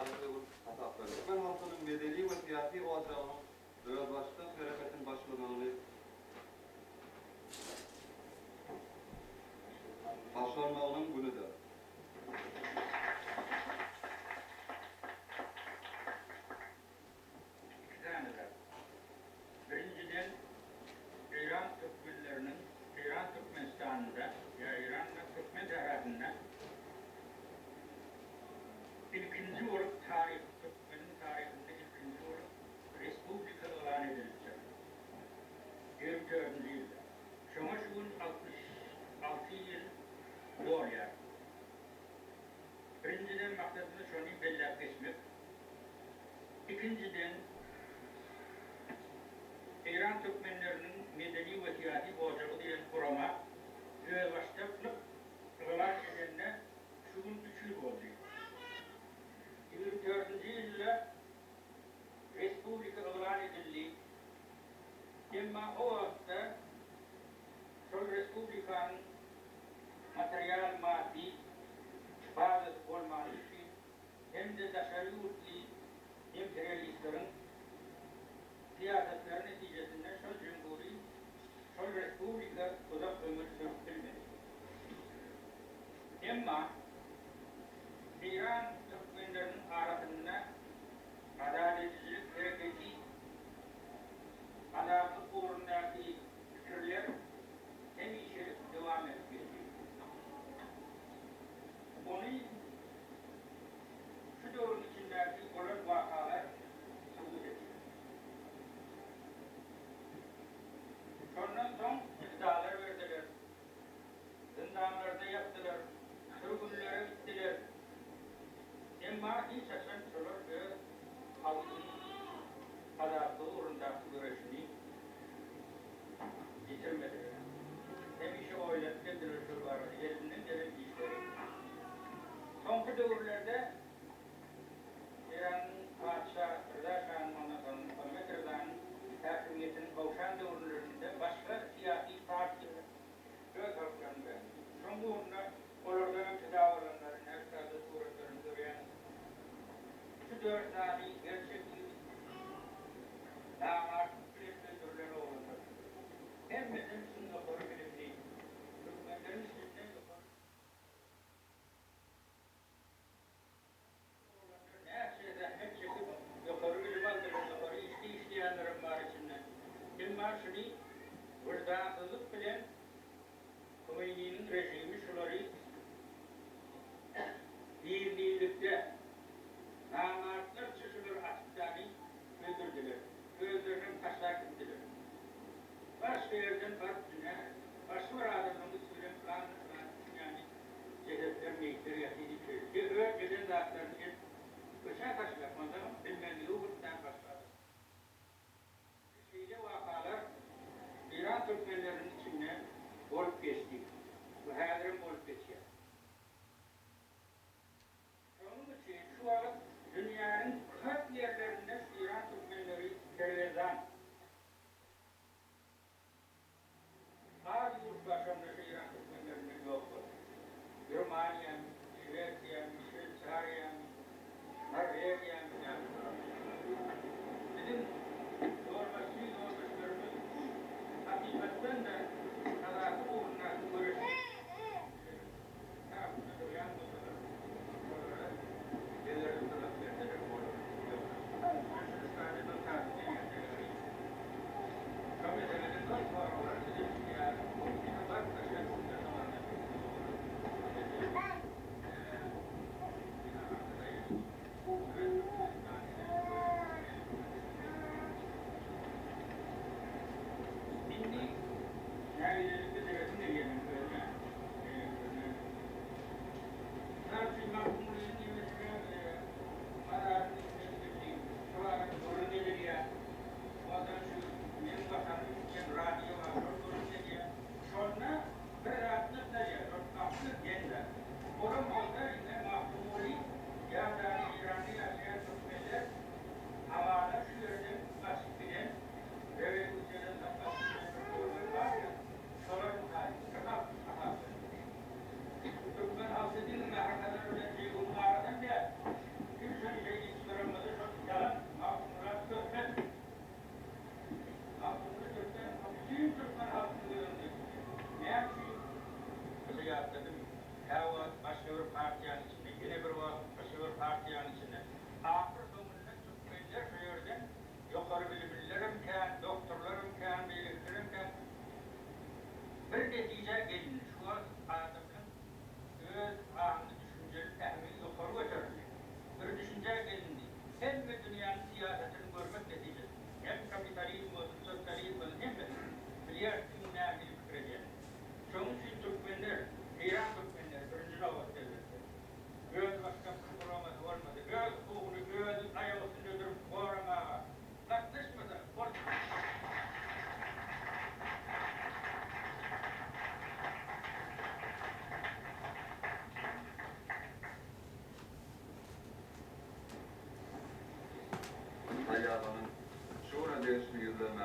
taryhy gün hasaplanýar. Türkmen halkynyň medeni we syýasy ojagynyň özbaşdak hereketiň başlamagyny başlanmagynyň günüdir. Iki sany zat. Birinjiden, Eýran türkmenleriniň Eýran Türkmenistanynda ýa Eýranda türkmen sährasynda ilkinji bolup taryh türkmeniň taryhynda ilkinji bolup respublika yglan edilipdir. 24-nji ýylda. Şoňa şu gün 66 ýyl dolýar. Birinjiden maksadymyz şony belläp geçmek. Ikinjiden, Eýran türkmenleriniň medeni we syýasy ojagy diýen gurama özbaşdaklyk yglan edenine şu gün üç ýyl boldy. Ýigrimi dördünji ýylda respublika yglan edildi. Emma o wagtda şol respublikanyň material-maddy bazasy bolmany üçin hem-de daşary ýurtly imperialistleriň syýasatlary netijesinde şol jumhury, şol respublika uzak ömür sürüp bilmedi. Emma Eýran türkmenleriniň arasynda azat edijilik hereketi, azatlyk ugrundaky pikirler hemişelik dowam edip geldi. Ony şu döwrüň içindäki bolan wakalar subut edýär. Şondan soň pidalar berdiler, zyndanlarda ýatdylar, sürgünlere gitdiler. Emma hiç haçan şolar öz halkynyň azatlygy ugrundaky göreşini ýitirmediler. Hemişe oýlanyp geldiler şol barada, elinden gelen işleri. Soňky döwürlerde Eýranyň patyşa Rza şanyň ondan soň Muhammet Ryzanyň häkimiýetiniň gowşan döwürlerinde başga syýasy partiýalar öz halklaryny bähbidi. Şoň ugrunda olardanam pida bolanlary näştada suratlaryny görýäňiz. Şu dört sany gerçek ýigit namartlyk bilen öldürilen oglanlar. Hemmesem iň ýokary bilimli, türkmenleriň içinden ýokary Oglanlar näçe zähmet çekip, ýokary bilim aldylar, ýokary işde işleýänlerem bar içinde. Emma şuny wyždansyzlyk bilen Humeýniniň režimi şulary gizlinlikde, namartlarça şulary atyp dany öldürdiler. Özlerinem taşlap gitdiler. Başga ýerden baryp dünä, başga bir adamlaryň üsti bilen pylan-pylan dünýäni jesetler, meýitler ýatyr diýip şeýdip, öz eden zatlaryny edip köçä taşlap, onsoňam bilmezlige urup-da başga adam. Şeýle wakalar Eýran türkmenleriniň içinde bolup geçdi we häzirem bolup geçýär. Şonuň üçin şu wagt dünýäniň köp ýerlerinde şu Eýran türkmenleri sergezdan. Az ýurt bar şonda şu Eýran türkmenlerinden ýok bolan. Germaniýamy, Şwesiýamy, Şweýsariýamy, Norwegiýamy.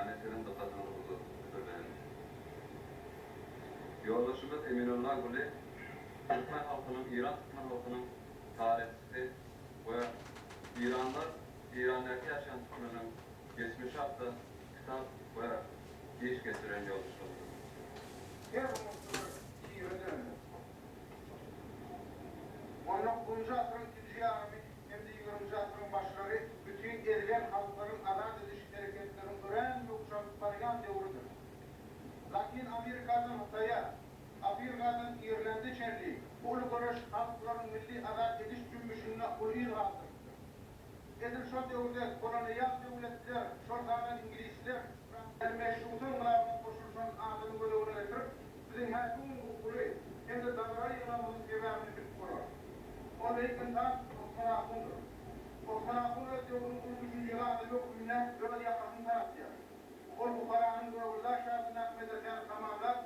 meseläni siziň dykgatyňyza hödürleýäris. Ýoldaşymyz Eminullah Güli türkmen halkynyň Eýran türkmen halkynyň taryhçysy we Eýranlar Eýrandaky ýaşaýan türkmenleriň geçmişi hakda kitap we iş geçiren ýoldaşlarymyzdyr. Her umytsyz tire döndi. On dokuzynjy asyryň ikinji ýarymy hem-de ýigriminji asyryň başlary bütin ezilen halklaryň azat ediş hereketleriniň örän möwç alyp barýan döwrüdir. Latyn Amerikadan Hytaýa, Afirgadan Irlende çenli bu uly göreş halklaryň milli azat ediş jümmüşinde uly yz galdyrypdyr. Edil şol döwürde kolonial döwletler, şol sanda iňlisler, Meşruta ynkylabyna goşulyşan adamy göz öňüne getirip, biziň häki gün bu uly hem-de dabaraly ýygnagymyzyň sebäbini bilip bolar. Ol beýik ynsan Osman ahundyr. Osman ahun öz döwrüniň uly düşünjeli adamy hökmünde öz ýakasyny tanatýar. Ol Buharanyň Gögülla şäherindäki medresäni tamamlap,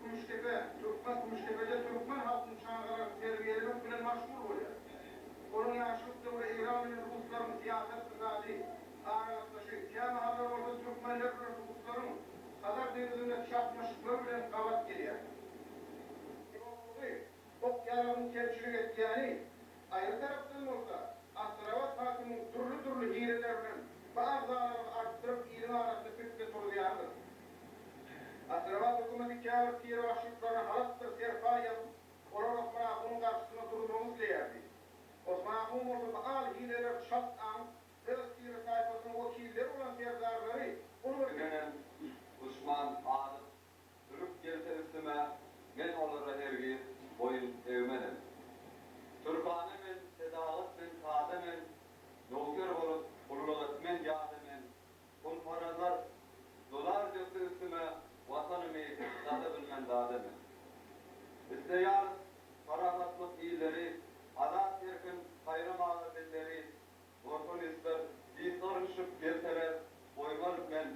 Kümüşdepe, türkmen Kümüşdepede türkmen halkynyň çagalaryny terbiýelemek bilen maşgul bolýar. Onuň ýaşlyk döwri Eýran bilen ruslaryň syýasy-ykdysady aragatnaşy, kämahallar bolsa türkmenler bilen ruslaryň Hazar deňzinde çaknyşyklary bilen gabat gelýär. Ýoklugy, ok-ýaragyň kemçilik etýäni, aýry tarapdan bolsa, Astrabat hakymyň dürli-dürli hileler bilen bu agzalalygy artdyryp iliň arasynda pitne turuzýanydyr. Astrabat hökümeti käbir tire başlyklaryna halatdyr serpaý ýapyp, olar Osman ahunyň garşysyna durmagy isleýärdi. Osman ahun bolsa bu al hileleri çalt aňyp, öz tire-taýpasynyň wekilleri bolan serdarlary uly bir. Menem duşman azyp Sürüp gelse üstüme, men olara hergiz boýun egmenem. Türkana men, sedagat men, sada men, Nowker bolup, gulluk etmen ýada men. Pulparazlar dolar dökse üstüme, Watanymy sata bilmen zada men. Isleýäris parahatlyk illeri, Azat erkin saýramaga dilleri, Gorkonistler gysgaryşyp gelseler, Goýmaryn men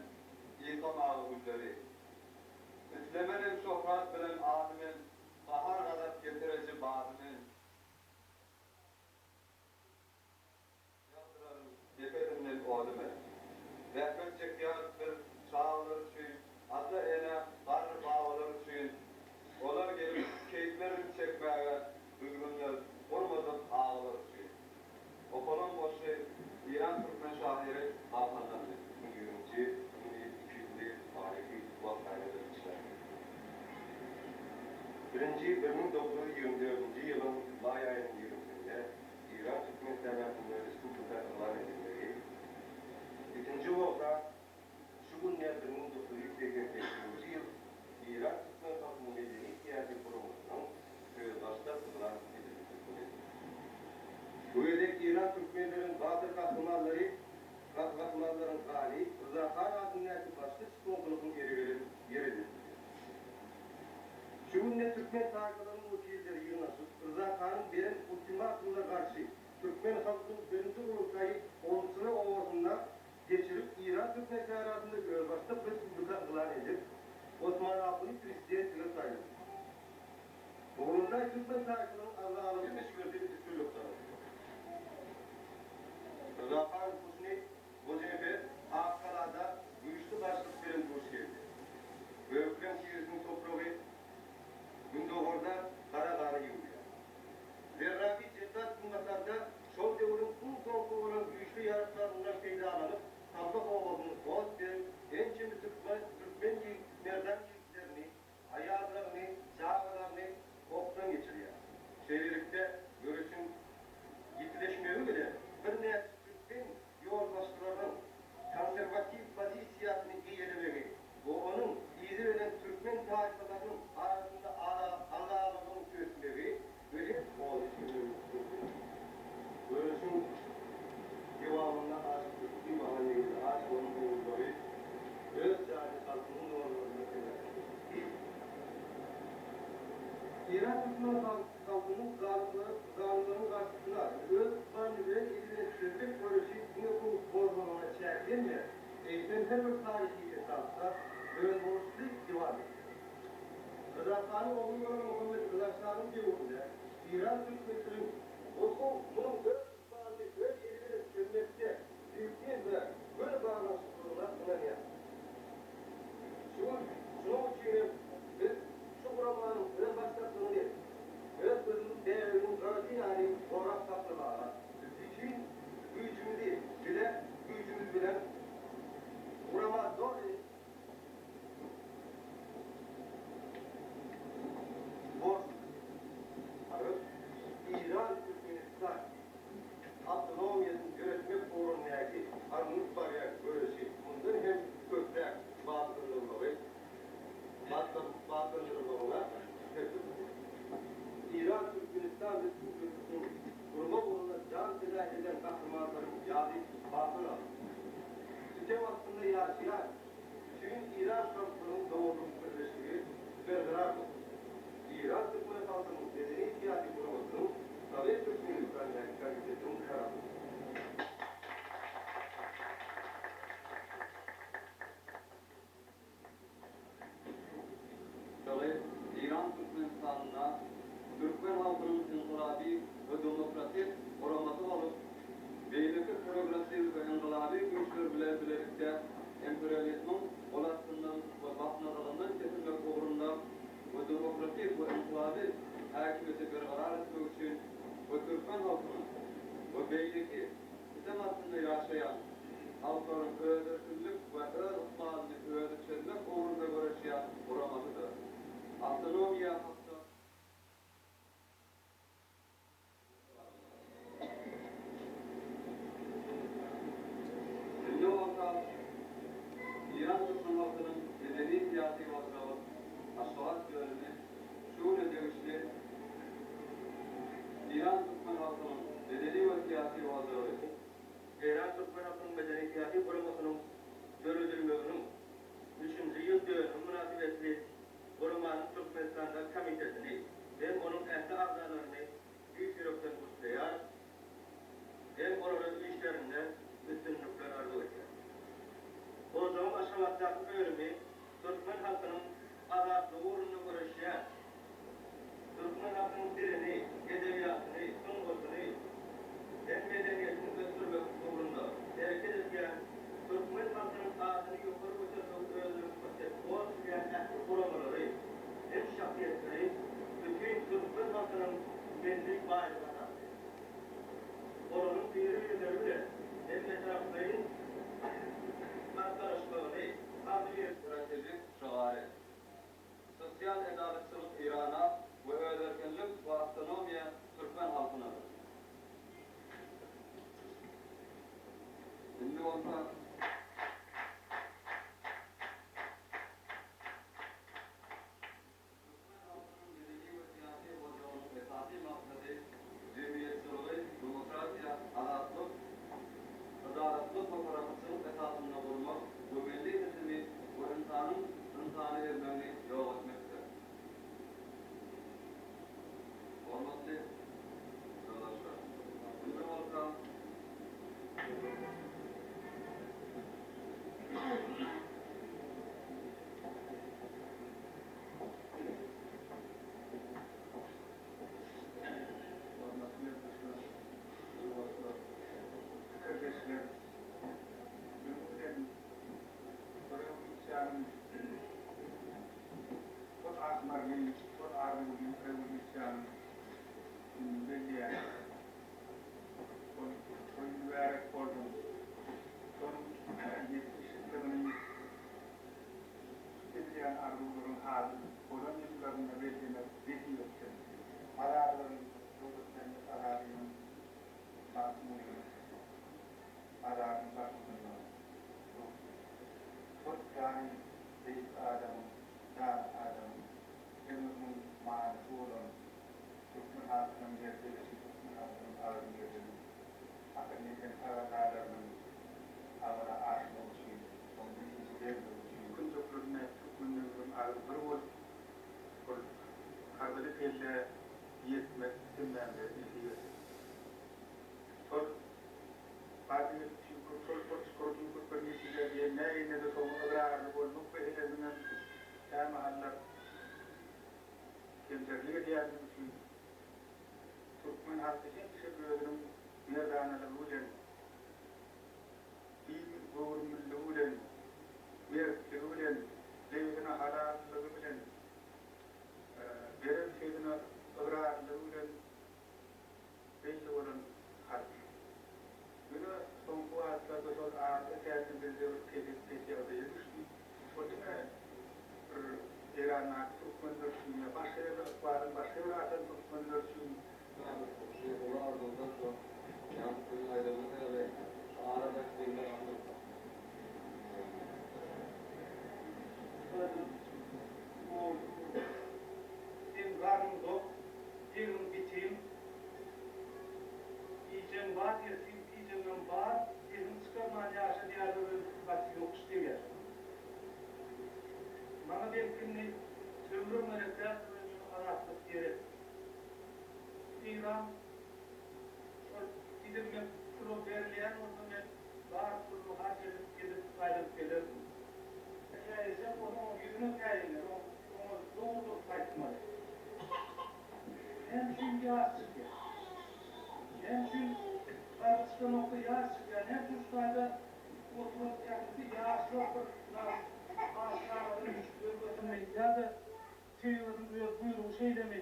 ýykamaga gülleri. Islemenem şöhrat bilen ady men, Gahar-gazap getiriji bady men. Ýagdyraryn depesinden ody men. Zähmet çekýäris biz çagalar üçin, Ata-ene, garry babalar üçin. Olar gelip keýplerin çekmäge, Düzgünler gurmadyk agalar üçin. Okalan goşgy Eýran türkmen şahyry Galkandandy. Ýigriminji güni ikiyüzli taryhy wakaýa bilen çäklendi. Birinji 1924-nji ýylyň maý aýynyň ýigrimisinde Eýran türkmen sährasynda respublika yglan edilmegi, ikinji bolsa şu günde 1988-nji ýyl Eýran türkmen halkynyň medeni-syýasy guramasynyň özbaşdak yglan edilmegi boldy. Bu gezek Eýran türkmenleriň batyr gahrymanlary gahrymanlaryň hany Rza han adyndaky başky çyponkylygyň eri gelen ýere döküldi. Şu günde türkmen taýpalarynyň wekilleri ýygnaşyp, Rza hanyň beren ultimatumyna garşy türkmen halkynyň birinji gurultaýy Onçyra obasynda geçirip, Eýran türkmen sährasynda özbaşdak respublika yglan edip, Osman Ahuny prezidentlige saýlady. Bu gurultaý türkmen taýpalaryň agzalygy möçberde üstünlik gazandy. Rza han goşuny Hojanepes Akgalada güýçli garşylyk bilen duş geldi. Gökleň tiresiniň topragy gündogarda gara gary ýuwýar. Zerrabi Jellat günbatarda şol döwrüň iň soňky bolan güýçli ýaryklaryndan peýdalanyp, Salmak obasyny ot berip, ençeme türkmen türkmen ýigit merdan ýigitlerini, aýallaryny, çagalaryny okdan geçirýär. Şeýlelikde, göreşiň ýitileşmegi bilen birnäçe türkmen ýolbaşçylarynyň konserwatiw pozisiýasyny eýelemegi we onuň yzy bilen türkmen taýpalarynyň arasynda agzalygyň ösmegi we Göreşiň dowamynda Aşyk Türki Mahanegezi Aşyk onuň ogullary öz janyny halkynyň zorlugyna peda etdi. Eýran türkmen halkynyň zalymlaryň garşysyna öz ykbalyny öz eli bilen çözmek göreşi diňe bu gozgalaňa çäklenmän, eýsem her bir taryhy etapda özboluşly dowam edýär. Ryza hanyň ogly bolan Muhammet Ryza şanyň döwründe Eýran türkmenleriniň munuň öz ykbalyny öz eli bilen çözmekde düýpli we göni baglanyşyklydygyna ynanýar. we demokratik we ynkylaby häkimiýeti berkarar etmek üçin we türkmen halkynyň we beýleki sütem astynda ýaşaýan halklaryň özerkinlik we öz ykbalyny özi çözmek ugrunda göreşýän guramasydyr. Awtonomiýa hakda. Indi bolsa Eýran türkmen halkynyň medeni-syýasy ojagy Aşgabat bölümi şu güne degişli Eýran türkmen halkynyň medeni we syýasy ojagy. Eýran türkmen halkynyň medeni-syýasy guramasynyň döredilmeginiň üçünji ýyl dönümi mynasybetli guramanyň Türkmenistandaky komitetini hem onuň ähli agzalaryny tüýs ýürekden gutlaýar hem olara işlerinde üstünlikler arzuw edýär. Ojagyň Aşgabatdaky bölümi türkmen halkynyň azatlygy ugrunda göreşýän, türkmen halkynyň dilini, edebiýatyny, sungatyny hem medeniýetini ösdürmek ugrunda hereket edýän, türkmen halkynyň adyny ýokary götermegi özüne mukaddes borç bilýän ähli guramalary hem şahsyýetleri bütin türkmen halkynyň milli baýlygy hasaplaýar. Olaryň biri-birleri bilen hemmetaraplaýyn arkalaşmagyny agzybir. Strategik şygary, Sosial edalatçylyk Eýrana we özerkinlik we awtonomiýa türkmen halkynadyr. Indi bolsa. Türkmen halkynyň medeni we syýasy ojagynyň esasy maksady jemgyýetçiligi demokratiýa, azatlyk, adalatlyk we parahatçylyk esasynda gurmak we milli sütemi we ynsanyň ynsany ezmegini ýok etmekdir. Hormatly ýoldaşlar! Indi bolsa. Hormatly ýoldaşlar, dostlar, pikirdeşler! Öňi bilen rewolýusiýanyň şol ahmyrly, şol arzuwly rewolýusiýanyň gününi belleýäris. Ol toý mübärek bolsun! Şonuň 70 ýyllygyny Edilýän arzuwlaryň hasyl bolan ýyllarynda bellemek nesip etsin. Azarlaryň Döwletmämmet Azadynyň Magtymgulynyň Azadynyň garşysynda dur. Şol jany beýik adamyň, dana adamyň ömrüniň manysy bolan türkmen halkynyň mertebesi, türkmen halkynyň agzybirliginiň akyl ýeten tagallalarynyň amala aşmagy üçin, oň netije bermegi üçin. Künjeklerinde türkmenlerimiziň agzy bir bolup, ol arzyly pellä ýetmek hemmämize nesip etsin. Şol Wladimir Çüýkür şol bir çukur düýpli bir netijä gelmäýende-de soňra ygrarly bolmak meselesiniňem kämahallar kemterlik edýändigi üçin türkmen halky hemişe özüniň merdanalygy bilen, giň göwrümliligi bilen, mertligi bilen, lebzine halallygy bilen, beren sözüne ygrarlylygy bilen belli bolan halk. Ýöne soňky wagtlarda şol azda-kände bizde bir pes pes ýagdaýa düşdi. Ol diňe bir Eýrandaky türkmenler üçin ýa başga ýerde ykbalyny başga ýere atan türkmenler üçin Şu uly arzuwdan soň, ýaňky siziň aýdygyňyz ýaly, şu aradaky diňler alynsa. Seň garnyň dok, egniň bitin, Iýjegiň bar, ertir iýjegiňem bar, Sesiňi çykarman ýaşa diýýärler özi gaty ýokuş degýär. Maňa belki indi ömrüm gerek däldir ýöne azatlyk gerek. Eýran şol gidilmek pula berilýän bolsa men bar pulumy harç edip gidip gaýdyp gelerdim. Käýeseň ony oň ýüzüne käýemeli, oňa dogry durup aýtmaly. Näme üçin ýaz çykýar? Näme üçin garyp çykanokda ýaz çykýar? Näme üçin şu taýda oturan ählisi ýaşlar bir nas aşgaradan düşüp ýörmesinmi ýa-da. Tebigatyň öz buýrugy şeýlemi?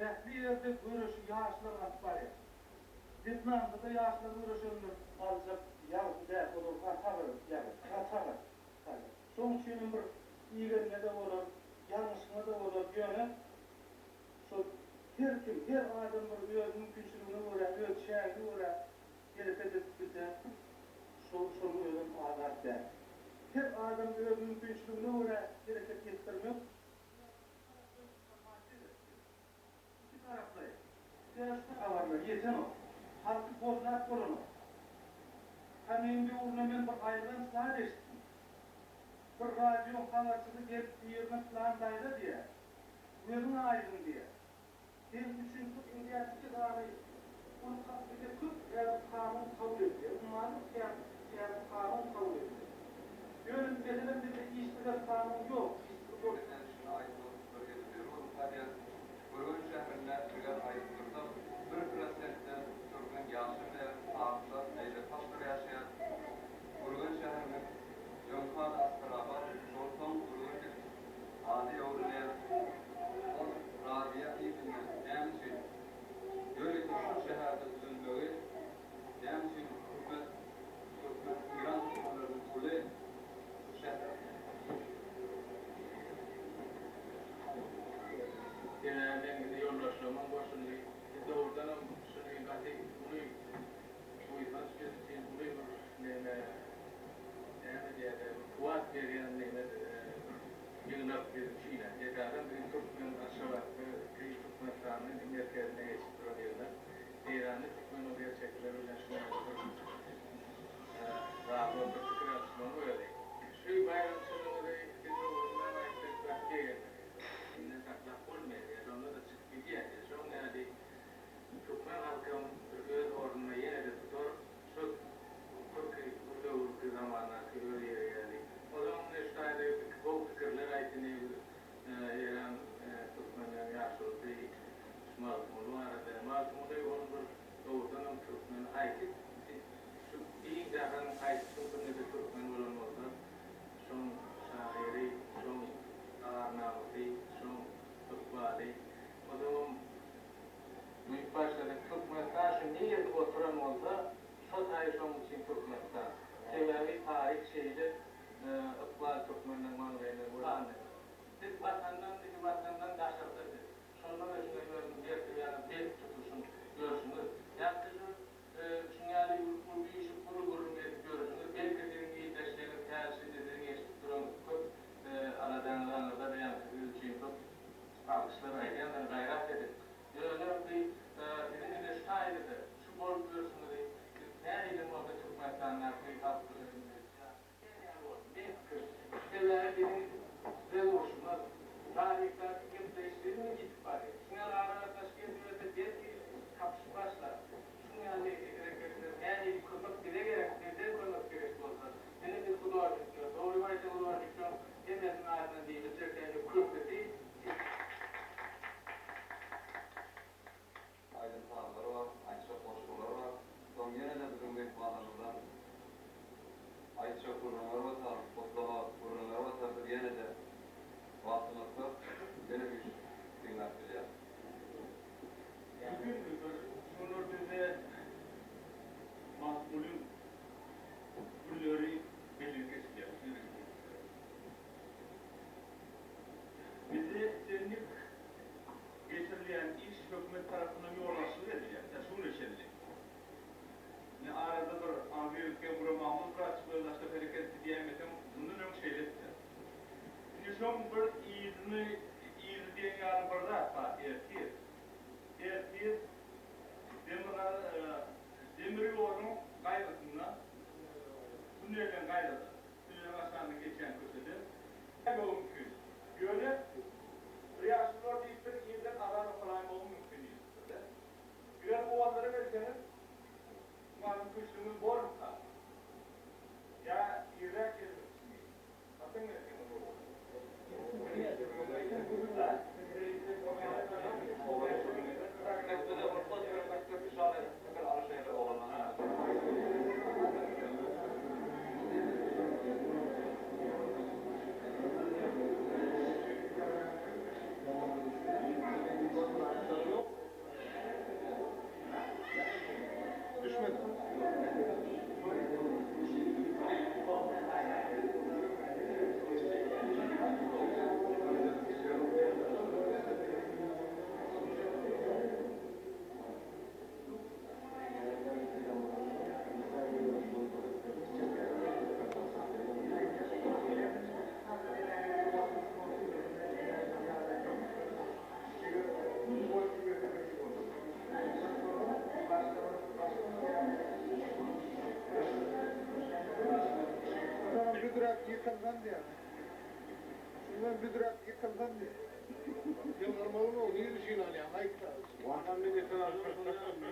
Ähli ýerde göreşi ýaşlar alyp barýar. Wýetnamda-da ýaşlar göreşendir. Aljak ýagysy däl, olar gaty agyr ýagy, gaty agyr. Şoň üçinem bir igenine-de bolar, ýalňyşyňa-da bolar, ýöne şol her kim, her adam bir öz mümkinçiligine görä, öz çägine görä hereket edip bilse, şol şonuň özem azat däl. Her adam öz mümkinçiligine görä hereket etdirmek Iki taraplaýyn. Täşli habarlar ýetenok. Halky goldap bolanok. Hameýin döwründe men bir aýylganç zat eşitdim. Bir radioň habarçysy gelip birine pylan daýza diýýär. Gözüň aýdyň diýýär. Seň üçin bu edýän iki sany uly bize köp täze kanun kabul edilýär. Ummasyz täze kanun kabul edilýär. Ýöne meselem bizde işsizler kanun ýok. Işsiz bolup. Sen şuny aýtmak bir hili zerur salýan. Gürgen şäherinde eger aýdyp dursak, bir prosentden türkmen ýaşamaýar, parslar, beýleki halklar ýaşaýar. Gürgen şäheriniň öňki ady Astrabat, şol soň Gürgen diýip ady öwrülýär. Ol Rabiýa yzyndan näme üçin ýörite şul şäherde düzülmegi, näme üçin türkmen, türkmen, Eýran türkmenleriniň uly şu şäher. Sebäbi meň indi ýoldaşlarymam goşuldy. Biz dogrudanam şuny gaty uly buýsanç biz üçin uly bir neme, näme diýerler, bir kuwwat berýän neme bir ýygnak biz üçin-ä. Esasan biziň türkmen Aşgabatda Türkmenistanyň merkezinde geçip duran ýygnak. Eýranly türkmen ol gerçekler bilen şunuň ýaly bir zalda oturyp pikir alyşmagyň özi. Şu baýramçylygyňyzy biz öwrenmän aýtsak gaty begendik. Inden saklap bolmaýar ýa şonda-da çykyp gidýär ýa şoň ýaly türkmen halkam bir öz ornuny ýene-de tutar şo türki bir döwürki zamandaky öz ýeri ýaly. Ozal indi şu taýda gowy pikirler aýtdy ne bir Eýran türkmenleriň ýaşulusy şu Magtymguly barada. Magtymguly ol bir dogrudanam türkmen haýsy şu giň jahanyň haýsy çüňkünde-de türkmen bolan bolsa şoň şahyry, şoň ar-namysy, şoň ykbaly. Ozaňam duýup başladyk. Türkmenistan şu nirede oturan bolsa şo taýy şoň üçin Türkmenistan. Sebäbi taryh şeýle ykbal türkmenleň maňlaýyna göründi. Siz watandan bizi watandan daşarda siz. Şonda-da şuňa özüniň mertebäňizi berk tutuşyň ýörşüňiz. Ýagty şu şuň ýaly uly işi uly gürrüň edip ýörşüňiz belki siziň ildeşleriňiz häli şindi siziň eşidip duran köp aladaňyz aňyrda-da ýaňky siz üçin köp alkyşlar aýdýandyr gaýrat ediň. Ýöne bi siziň ine şu taýda-da şu bolup ýörşüňizi biz nähilem bolsa Türkmenistandaky halk Sebäbi biziň zerurşymyz, taryhdaky gepleýişligimiz ýitip barýar. Şuň ýaly aragatnaşyk ediberse belki tapyşyp başlar. Şuň ýaly hereketler nähili kömek bize gerek, bizden kömek gerek bolsa, ine biz hudožnikler, dogrymy aýtsa hudožnikleriň hemmesiniň adyndan diýibiljek ýaly köpüsi Aýdym-sazlary bar, aýtjak goşgulary bar. Soň ýene-de biziň myhmanlarymyzdan aýtjak gürrüňleri bolsa, gutlama gürrüňleri bolsa biz ýene-de wagtymyz köp, ýene üýşüp diňläp bilýäris. Bugün bir şolar bizde Magtymgulyň günleri bellenip geçilýär bütün respublikada. Bizde islendik Geçirilýän iş hökümet tarapyndan ýolbaşçylyk edilýär. Tä şu güne çenli. Indi arada bir aňry ýörütgen guramamyz bir açyk özbaşdak hereket etdi diýäýmeseň, mundan öň şeýle etdiler. Indi şoň bir yzyny, yzy diýen ýaly bir zat bar, ertir. Ertir demirgazy, demir ýoluň gaýrasynda, tunelden gaýrada, tuneliň aşagynda geçýän köçede. Mümkin. Ýöne bir ýaşulular diýipdir, irden azan okalaýmagyň mümkin diýlipdir-de. Eger owallara gelseňiz, muňa mümkinçiligiňiz bormyka? Ýa irräk gelmekçimi? Haçan gelseňiz bolar? ýykylsam diýýär. Şundan büdräp ýykylsam diýýär. Ýylgyrmagyň o nirä üçin alýaň aýt-da. Watan men etrabyň şonda ýaly.